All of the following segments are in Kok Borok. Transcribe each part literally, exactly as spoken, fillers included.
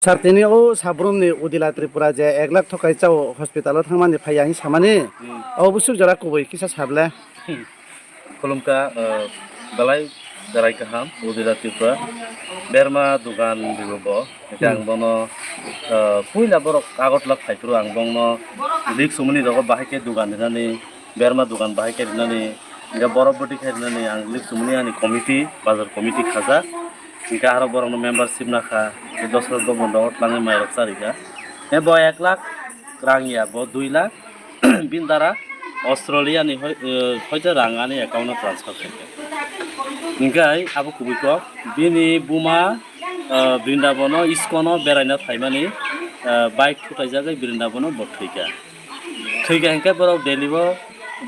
Sir, tini o Sabrum ni Udila Tripura je ek lakh thokai chao hospital o thangmani phaiya hing samani, Hmm. o busuk jora kubui kisa sable. Khulumkha, eh, belai belai kaham, Udila Tripura. Berma dugan ribo bo. Hingke ang Hmm. bono, eh, puila borok Agartala phaiphuru ang bongno lik sumuni rogo bahai khe dugan rinani, berma dugan bahai khe rinani, hingke borok bwtwi khe rinani ang lik sumuni ani committee, bazar committee khajak. Hingke aro borokno membership nakha, dos rok dogon rogo twlangwi mairok charikha. He bo ek lakh rang ya, bo dui lakh. Bini dara Australia ni hoi-, eh, hoite rang ani account o transfer khaikha. Hingke abo kubui kok, bini buma, eh, Brindabono, Iskono beraina phaimani, eh, bike thutaijagwi Brindabono bo thwikha. Thwikha hingke borok Delhi o,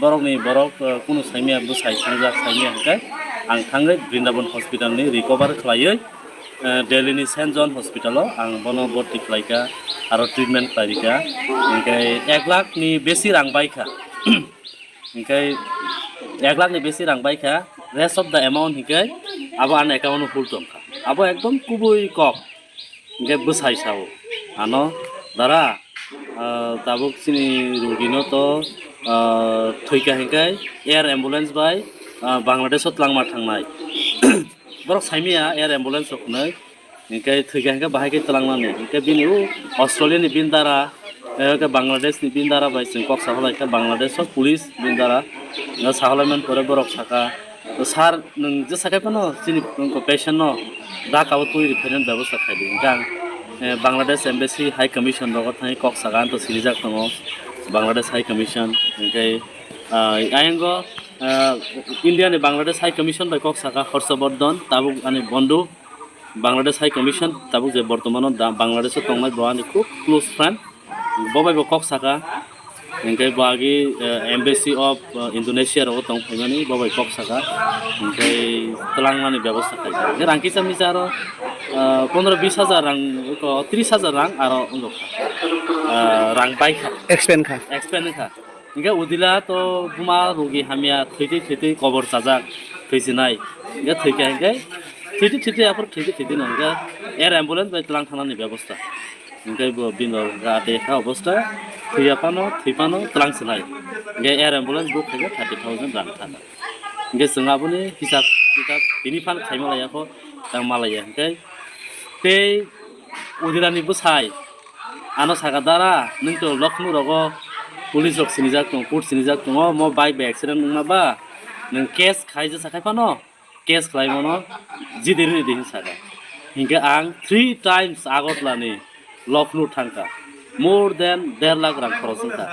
borokni borok, eh, kunu saimya bwsai thangjak saimya hingke ang thangwi Brindabon hospital ni recover khlaiwi, eh, Delhi ni Saint John Hospital o ang bono borti khlaikha, aro treatment khlairikha. Hingke ek lakh ni besi rang baikha. Hingke ek lakh ni besi rang baikha, rest of the amount hingke abo ani account o full tongkha. Abo ekdom kubui kok. Hingke bwsai sao ano, "Dara, ah, tabuk chini rugino to, ah, thwikha hingke air ambulance bai, ah, Bangladesh o twlangma thangnai." Borok saimaya air ambulance rok hwnwi, hingke thwikha hingke bahai khe twlangnani. Hingke bini o Australia ni bini dara, eh, hingke Bangladesh ni bini dara bai chwng kok sahalai khe Bangladesh o police bini dara, eh, sahalai man pore borok saka, "To sir, nwng jesa khe phano chini patient no Dhaka o twi rwphainani bebosta khaidi." Hingke ang, eh, Bangladesh Embassy High Commission rogo thangwi kok saka, ang to sirijak tongo Bangladesh High Commission. Hingke, ah, ayang o, ah, India ni Bangladesh High Commission bai kok saka Horshabordhon, tabuk ani bondhu Bangladesh High Commission, tabuk je bortomano da-, Bangladesh o tongnai bo ani khub close friend. Bo bai bo kok saka, hingke bo agi, eh, Embassy of, eh, Indonesia rogo tong phaimani, bo bai kok saka, hingke twlangnani bebosta khaikha. Hingke rang kisa misa aro, eh, pondro bis hajar rang, eko tris hajar rang aro wngkha, eh, rang baikha. Expand kha. Expand wngkha. Hingke Udila to buma rugi hamya thwitwi thwitwi kobor chajak, thwisinai. Hingke thwikha hingke thwitwi thwitwi aphuru thwitwi thwitwi no hingke air ambulance bai twlang thanani bebosta. Hingke bo bini rok ga de kha obosta, thwiya phano, thwi phano twlang sinai. Hingke air ambulance book khaikhe thirty thousand rang thana. Hingke chwng aboni hisab kitab tini phan khaima laiya kho, tang malaiya hingke tei Udilani bwsai ano saka, "Dara, nwng to Lucknow rogo police rok sinijak tongo, court sinijak tongo, mo bike bai accident wngma ba, nwng case khai jesa khai phano." Case khlaimano jidiri ridi hin saka. Hinkhe ang three times Agartala ni Lucknow thangkha. More than der lakh rang khoros wngkha.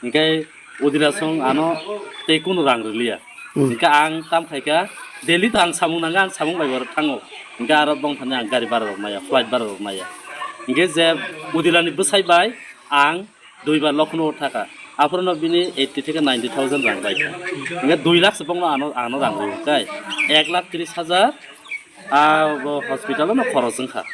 Hinkhe Udila song ano tei kunu rang rwliya. Hmm. Hinkhe ang tam khaikha, Delhi to ang samung nangkha, ang samung bai borok thango. Hinkhe aro bongthani ang gari bara rok maya, flight bara rok maya. Hinkhe je Udila ni bwsai bai ang duibar Lucknow o thaka. Aphuru no bini eighty theke ninety thousand rang bai kha. Hinkhe dui lakh se bongno ano, ano rang rw kai. Ek lakh tris hajar a bo hospital no khoros wngkha.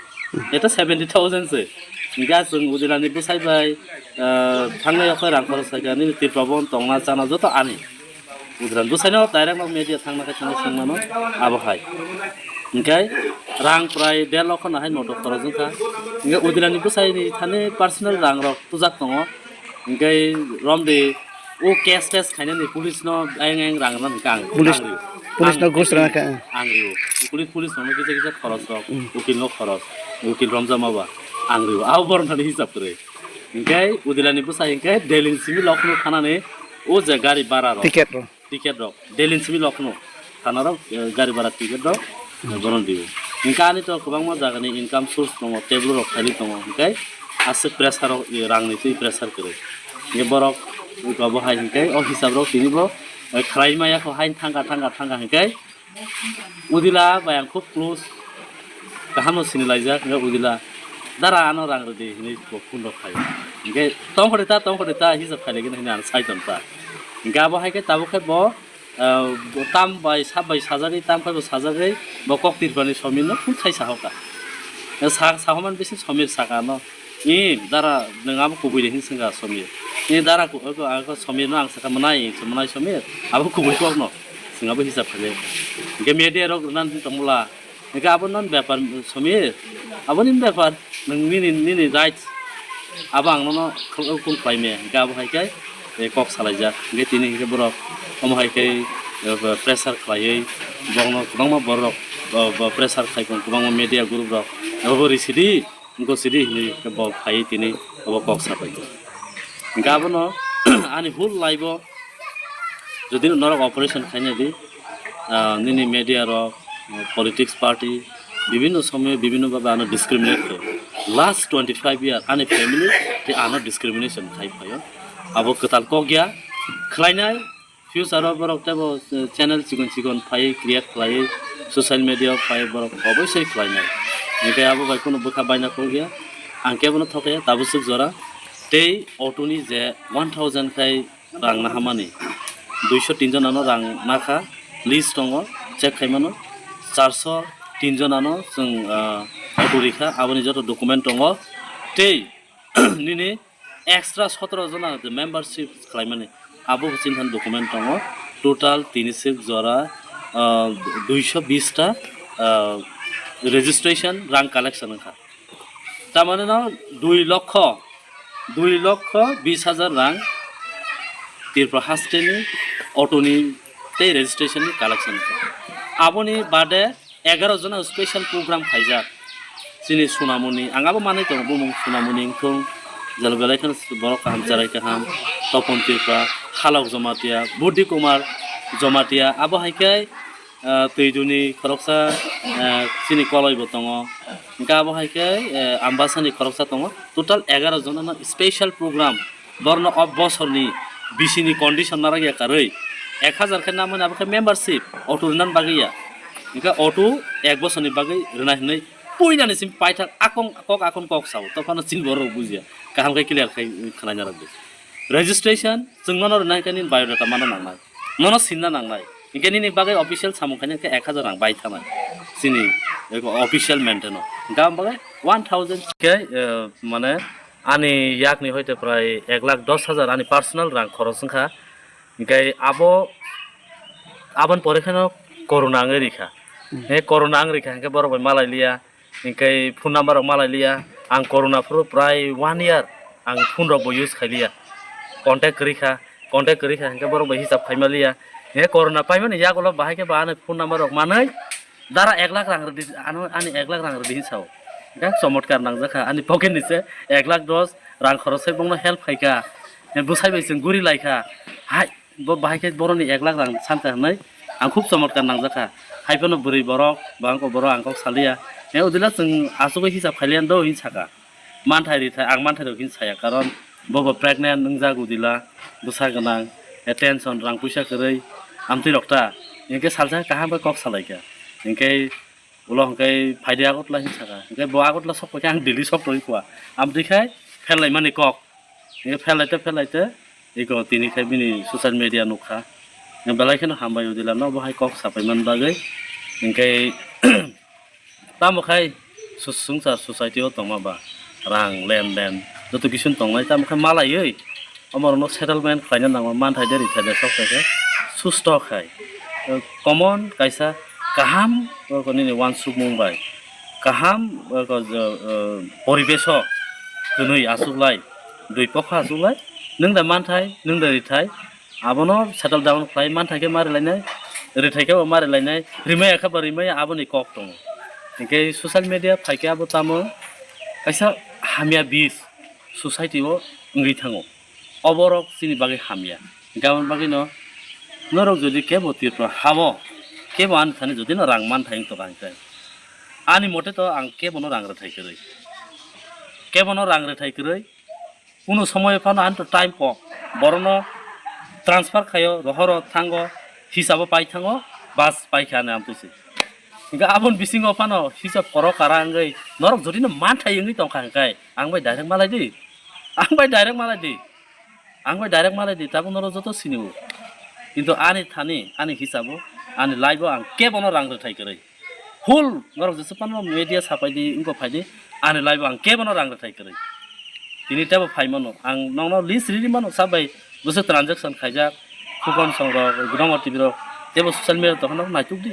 Eta seventy thousand se. Hinkhe chwng Udila ni bwsai bai, ah, thangnai okhe rang khoros khaikha, nini Tripura bon tongna chana joto ani. Udila ni bwsai no direct no media thangna khe thangna swngmano abo hai. Hinkhe rang prai der lokho no hai noto khoros wngkha. Hinkhe Udila ni bwsai ni thani personal rang rok tujak tongo. Hinkhe romdi o case test khainani police no ayang ayang rang rwna hinkhe ang, Police, ang rw-, police ang no ghus rwna khe, ang rw-, police, police no kisa kisa khoros rok, Hmm. Ukil no khoros, ukil romjakma ba ang rw-, abo borok thani hisab kwrwi. Hinkhe Udila ni bwsai hinkhe Delhi ni simi Lucknow thanani o je gari bara rok. Ticket rok. Ticket rok Delhi ni simi Lucknow thana rok, eh, gari bara ticket rok, eh, bono dio. Hinkhe ani to kwbangma jaga ni income source tongo, table rok khaili tongo, hinkhe aswk pressure rok, eh, rang ni twi pressure kwrwi. Hinkhe borok abo hai hinkhe o hisab rok tini bo, eh, khlai maya kho, hain thangkha, thangkha, thangkha hinkhe Udila bai ang khub close, kaham no sini laijak, hinkhe Udila, "Dara, ano rang rwdi," hinwi bo phone rok khai. Hinkhe, "Tongkhordi ta, tongkhordi ta," hisab khai lagina hinwi ano sai tong ta. Hinkhe abo hai khe tabuk khe bo, ah, bo tam bai sab bai sajagwi, tam khai bo sajagwi, bo kok Tripura ni Somir no phone khai sahoka. Sa-, sahoman bisi Somir saka ano. "Ee, dara, nwng abo kubui de," hin swngkha Somir. "Ee, dara, ku-, ku-, ako Somir no ang sakha, mwnai, mwnai Somir, abo kubui kok no." Swng abo hisab khailai. Hinkhe media rok rwna tongmula, Hingke abo non bepar Samir, abo nini bepar, nwng nini, nini rights, abo ang nono khwlai kung khlai me, hingke abo hai khe, eh, kok salaijak, hingke tini hingke borok omo hai khe, eh, pressure khlaiwi, borokno kwbangma borok, bo, bo pressure khai kung, kwbangma media group rok, abo bo risidi, wngkha sidi hinwi khe bo phaiwi tini obo kok sapai. Hingke abono ani whole life o jodi norok operation khaina di, ah, nini media rok, politics party, bibinno somoyo bibinno bhabe ano discriminate khaio. Last twenty five year ani family tei ano discrimination khai phaio. Abo kwtal kok ya, khlainai, future o borok teibo, eh, channel chikon chikon phaiwi create khlaiwi social media o phaiwi borok oboisoi khlainai. Hingke abo bai kunu bwkha baina kok ya. Ang kebono thok ya, tabuk swk jora. Tei auto ni je one thousand khai rang nahamani, duiso tin jonano rang nakha, list tongo, check khaimano, charso tin jonano chwng, ah, auto rikha, aboni joto document tongo. Tei nini extra sotoro jona je membership khlaimani, abo bo chini thani document tongo. Total tini sik jora, ah, duiso bis ta, ah, registration rang collection wngkha. Tamani no dui lokho, dui lokho bis hajar rang Tripura hasteni auto ni tei registration ni collection wngkha. Aboni bade egaroh jona special program khaijak. Chini Sunamoni, ang abo manwi tongo, bumung Sunamoni wngthung, jalo belai kheno borok kaham, cherai kaham, Topon Tripura, Halok Jomatia, Budhi Kumar Jomatia, abo hai khe, ah, Twiduni khoroksa, ah, chini Koloi bo tongo, hingke abo hai khe, eh, Ambasani khoroksa tongo, total egaroh jona no special program. Borno o bosorni bisini condition narak ya karwi ek hajar khe namani abo khe membership auto rinan bagwi ya. Hingke auto ek bosorni bagwi rina hinwi puinani sim paithak akong kok akon kok sao, tophano chini borok bujiya. Kaham khe clear khai khwlai narok di. Registration chwng nono rina khe nini biodata mana nangnai. Nono sinna nangnai. Hingke nini bagwi official samung khaina khe ek hajar rang bai thanai. Chini eko official maintain o. Hingke ang bagwi one thousand khe, eh, mane ani yakni hoite prai ek lakh dos hajar ani personal rang khoros wngkha. Hingke abo, aboni pore kheno corona wngwi rikha. Hmm. He corona wng rikha hingke borok bai malai liya. Hingke phone number rok malai liya. Ang corona phuru prai one year ang phone rok bo use khai liya. Contact kwrwi kha, contact kwrwi kha hingke borok bai hisab khaima liya. He corona paimani yagulo bahai khe ba ani phone number rok manwi dara ek lakh rang rwdi, ano ani ek lakh rang rwdi hinwi sao. Hingke chomotkar nangjakha ani pocket ni se ek lakh dos rang khorosai bongno help khaikha. He bwsai bai chwng guri laikha. Hai, bo bahai khe boroni ek lakh rang sankha hinwi ang khub chomotkar nangjakha. Hai phano bwrwi borok, bangko borok ang kok saliya. He udila chwng asugwi hisab khailiya do hinwi saka. Manthai rithai, ang manthai rok hinwi saya, karon bobo pregnant wngjak udila, bwsa gwnang, he tension, rang puisa kwrwi, amtwi rok ta. Hinkhe salsa kaham khe kok salaikha. Hinkhe ulo hwnkhe phaidi Agartala hinwi saka. Hinkhe bo Agartala sok paikhe ang Delhi sok tongwi kua. Amtwi khai pherlaimani kok. Hinkhe pherlaite pherlaite eko tini khai bini social media nukha. Belai kheno hambai udila no bo hai kok sapai man bagwi. Hinkhe tamo khai su-, swngchar society o tongma ba rang lenden joto kisu tongnai, tamo khai malaiwi omo rokno settlement khlaina nango, manthai de rithai de sok khai khe susto khai. Common kaisa kaham nini uansukmung bai kaham poribesh o kwnwi achuklai, dui pokha achuklai, nwng da manthai, nwng da rithai, abono settle down khlai manthai khe ma rilainai, rithai khe bo ma rilainai, rimaya khe bo rimaya, aboni kok tongo. Hinkhe social media phaikhe abo tamo kaisa hamya bis society o wngwi thango. Oborok chini bagwi hamya. Hinkhe aboni bagwino norok jodi kebo Tripura hao, kebo ani thani jodi no rang manthai wngtokha hinkhe, ani mote to ang kebono rang rwthai kwrwi, kebono rang rwthai kwrwi. Kunu somoy phano ani to time kok, borokno transfer khaio, rohoro thango, hisabo pai thango, bas paikha ani amtwi se. Hinkhe aboni bisingo phano hisab korok kara wngwi norok jodi no manthai wngwi tongkha hinkhe ang bai direct malai di, ang bai direct malai di, ang bai direct malai di, tabuk norok joto sinio. Kintu ani thani, ani hisabo, ani life o ang kebono rang rwthai kwrwi. Full norok jesa phano media sapai di, wngkha phai di, ani life o ang kebono rang rwthai kwrwi. Tini tebo phai mano, ang nokno list riri mano, sa bai bwswk transaction khaijak, Khukon song rok, Gwnangma T V rok, tebo social media tongkha nok naituk di.